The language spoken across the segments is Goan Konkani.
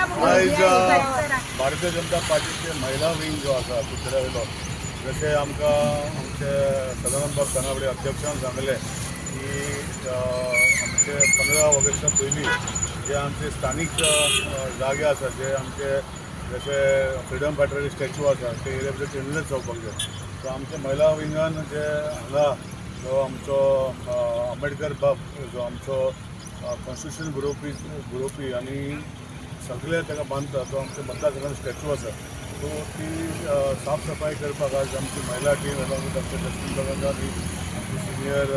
आयज भारतीय जनता पार्टीचे महिला विंग जो आसा कुडचड्या वयलो, जशें आमकां आमचे सदानंद तानावडे अध्यक्षान सांगलें की आमचे 15 ऑगस्टा पयलीं जे आमचे स्थानीक जागे आसा, जे आमचे जशे फ्रिडम फायटराचे स्टॅच्यू आसा, ते एरिया भितर क्लिनलीनेस जावपाक जाय. सो आमच्या महिला विंगान जे हांगा जो आमचो आंबेडकर बाब, जो आमचो कॉन्स्टिट्युशन बरोवपी बरोवपी आनी सगळे ताका बांदता, तो आमच्या मतदारसंघात स्टॅच्यू आसा, सो ती साफ सफाई करपाक आज आमची महिला टीम along with आमचे जस्टीन बगांजा आनी आमचे सिनियर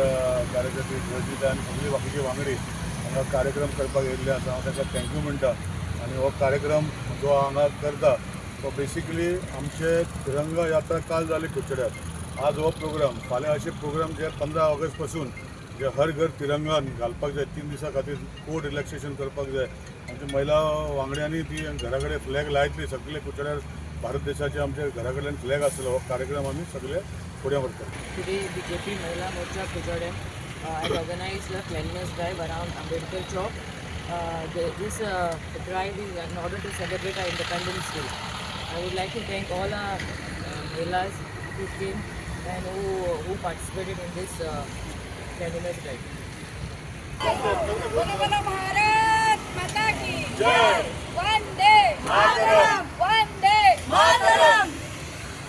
कार्यकर्ते रजिता आनी सगळी बाकीचे वांगडी हांगा कार्यक्रम करपाक येयल्ले आसा. हांव ताका thank you म्हणटा. आनी हो कार्यक्रम जो हांगा करता तो बेसिकली आमचे तिरंगा यात्रा काल जाली कुडचड्यार, आज हो प्रोग्राम, फाल्यां अशे प्रोग्राम जे 15 ऑगस्ट पासून जे हर घर तिरंगान घालपाक जाय, 3 दिसां खातीर कोर्ट रिलॅक्सेशन करपाक जाय. आमच्या महिला वांगड्यांनी ती घरा कडेन फ्लॅग लायतली, सगळे कुडचड्यार भारत देशाचे आमच्या घरा कडल्यान फ्लॅग आसतलो. हो कार्यक्रम आमी सगळे फुडें व्हरतात. Today, BJP Mahila Morcha Kudchade has organized a cleanliness drive around Ambedkar Chowk. This drive is in order to celebrate our Independence Day. I would like to thank all our Mahilas who came and who participated in this cleanliness drive. बोलो बोलो.